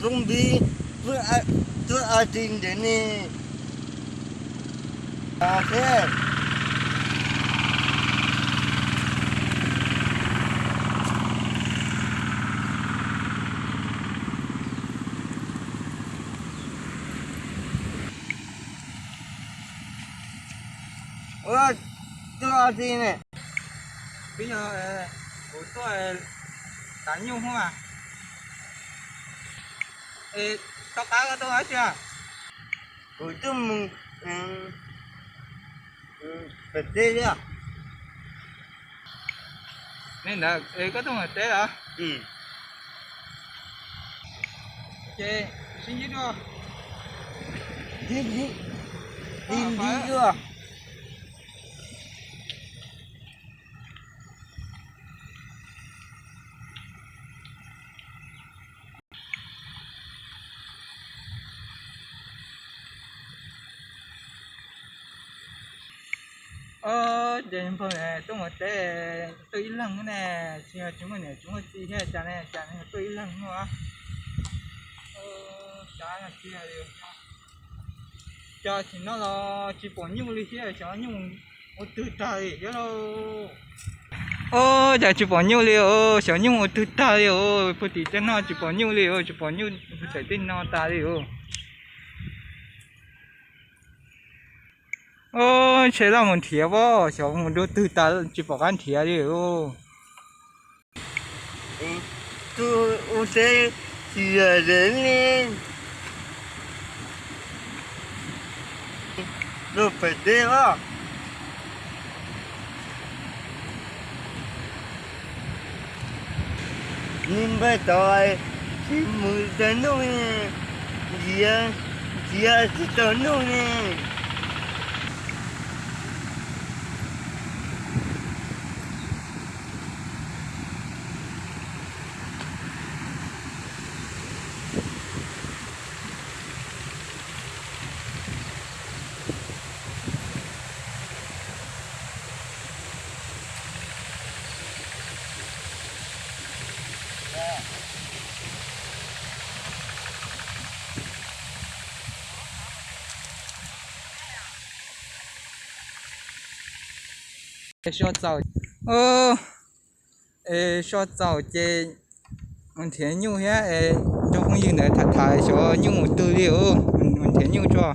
Zoo npis, twb a ti ntev ne. Thiab. Ua, twb a ti ne. Twb yog kuv tuaj tav nyuj hos. Es tom qab koj tuaj dab tsi? Kuv tuaj mus pem teb thiab. Li ntawd es koj tuaj mus teb los? Ces sib ntsib dua. Sib ntsib, sib ntsib dua. Ces npawg tuaj mus teb tuaj ib leeg ne, tsis yog tsis muaj niam tsis muaj txiv thiab cas ne, cas tuaj ib leeg no. Cas no tsis yog li, cas tsis no los tsis pom nyuj li thiab, xyov nyuj ua twg tag li thiab lauj. Ub, cas tsis pom nyuj li os, xyov nyuj ua twg tag li os, puag tim tej no tsis pom nyuj li os, tsis pom nyuj puag tim tej no tas li os. Ub, ntshe laj mus nrhiav as, xyov mus dua twg tas tsis pom qab nrhiav li os. Tus ua teb tsis yog li ne, luag pem teb os. Nws npaj tau tsis mus tau noj, ntiav, ntiav tsis tau noj ne. So txaus, so txaus ces mus nrhiav nyuj thiab es nrog phooj ywg ntawd tham tham xyov nyuj mus twg li os, mus nrhiav nyuj tso.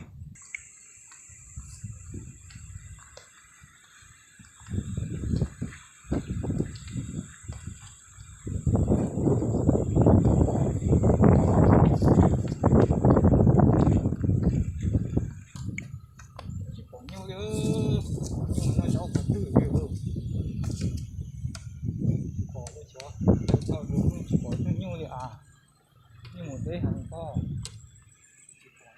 Tsis pom nyuj li, nyuj no xyov puas twg li. Tsis pom li, xyov tsis pom ib tug nyuj li as. Nyuj mus deb heev pob. Tsis pom li.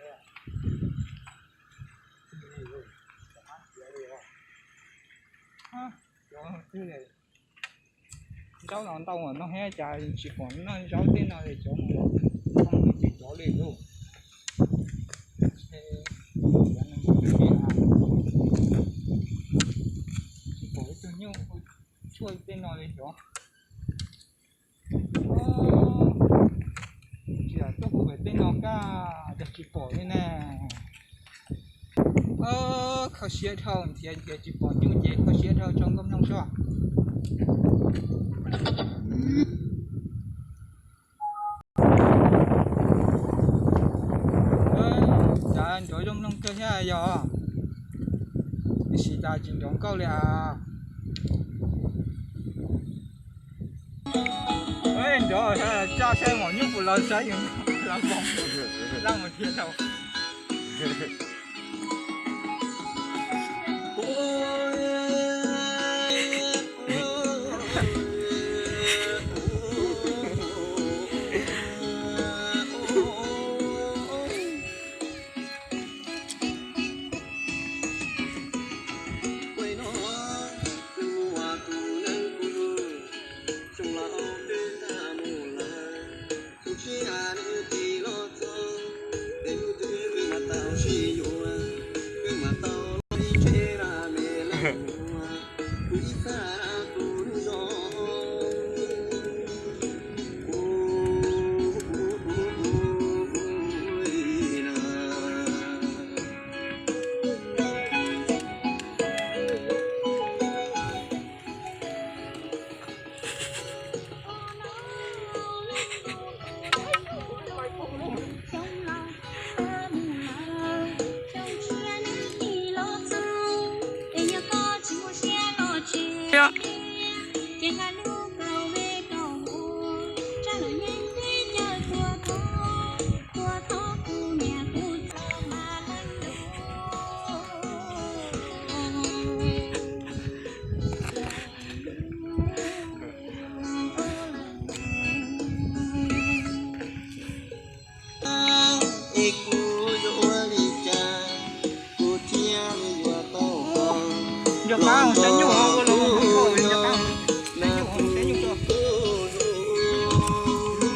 Zaub no ntau no thiab cas tsis pom noj zaub tej no li, cov mus mus tsis cov li lauj. Tsis pom ib tug nyuj tshuaj tej no li xyov. Tsis yam tuaj pem tej no kaj cas tsis pom li ne. Kho siab dhau, nrhiav nrhiav tsis pom nyuj ces kho siab dhau, tso nkauj mloog soj. Cas nrov zoo mloog kawg thiab yog, tab sis cas tsis nrov nkauj li as. Nrov tsa saib mom nyuj puas los saib yus los mog, laj mus thiab tau.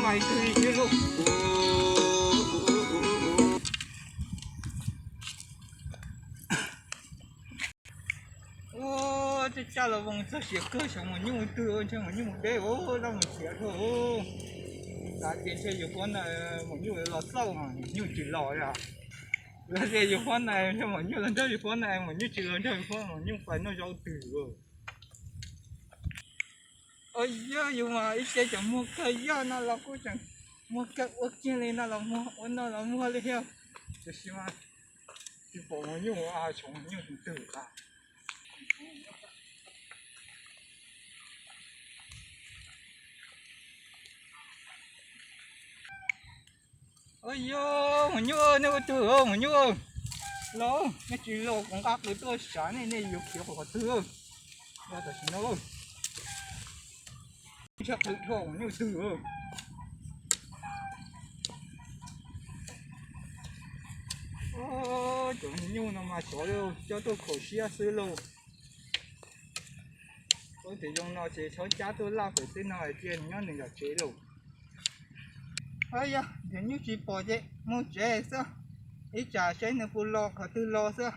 Ua, tej caj los voos txog siav kawg, xyov maum nyuj twg, ntshe maum nyuj mus deb, dab mus siav dhau. Xav tias ntshe yus huab ntawd maum nyuj los xauj, maum nyuj tsis los yom. Xav tias yus huab ntawd ntshe maum nyuj los nrog yus huab ntawd, maum nyuj tsis los nrog yus huab, maum nyuj pais noj zaub twg. Yog yus mas ib ce cov muag kawg, yog no los kuj tseem muag kawg, ua kiag li no los muag, ua no los muag li thiab. Tiam sis mas tsis pom maum nyuj, tsoom maum nyuj tus twg a. Yog maum nyuj, nej ua twg maum nyuj? Los nej tsis los kuv nqa qws tuaj sav nej, nej yuav khiav qhov twg? Los tam sim no, tshaj qw dhau maum nyuj twg. Cov nyuj no mas xyov coj tuaj khaum siab xwb lauj. Ua tias zoo no ces txhob cab tuaj laj pem tej no hais tias nws nyob nws yam tsev lauj. Yog tias nyuj tsis pom ces mus tsev xwb, ib tsam seb nws puas los qhov twg los xwb.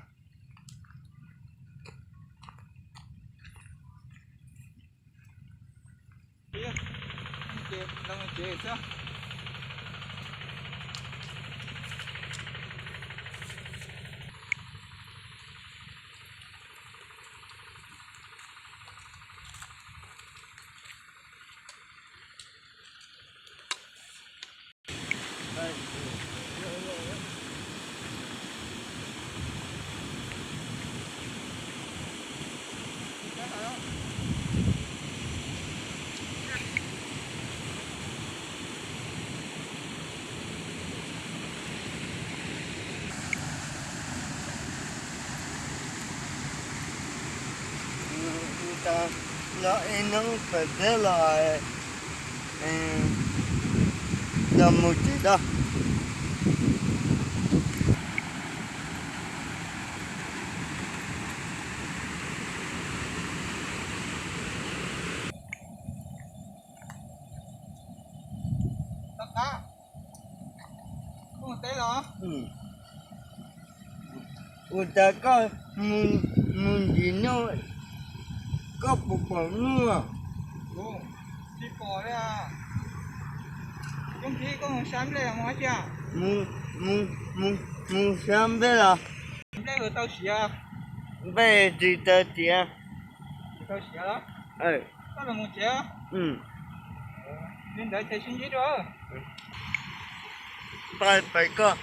Los ib hnub pem teb los, los mus tsev da. Ua cas koj mus ntsis no koj puas pom nyuj? Tsis pom li. Ib hnub koj mus sab nplej los mus dab tsi? Mus sab nplej los. Nplej tau siav? Nplej tsis tau siav. Tsis tau siav los? Koj los mus tsev. Li ntawd ces sib ntsib dua. Pais pem koj.